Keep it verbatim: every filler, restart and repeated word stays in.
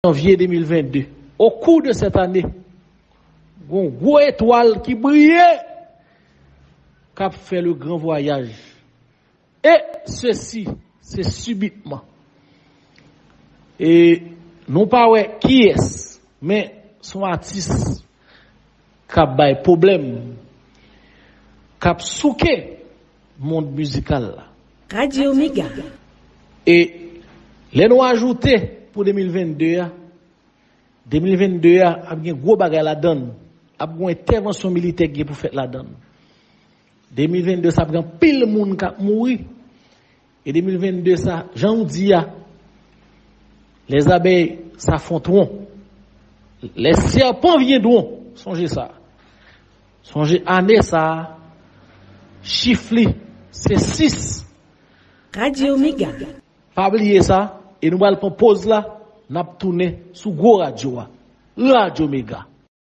janvye de mil vennde, au cours de cette année, gon gwo etwal ki briye, k ap fè le gran vwayaj. E sesi, se sibitman. E nou pa wè kiyès, men son atis k ap bay pwoblèm, k ap souke mond mizikal la. Radio Mega. E lè nou ajoute pou de mil vennde a, de mil vennde a ap gen gwo bagay ladan l, ap gen entèvansyon militè ki gen pou fèt ladan l. De mil vennde sa ap gen pil moun k ap mouri. E de mil vennde sa, jan ou di a, les abeilles s'affronteront, les serpents viendront. Sonje sa. Sonje ane sa, chif li se sis. Radio Mega. Pa bliye sa, e nou pral pran poz la, n ap tounen sou gwo radyo a. Radio Mega.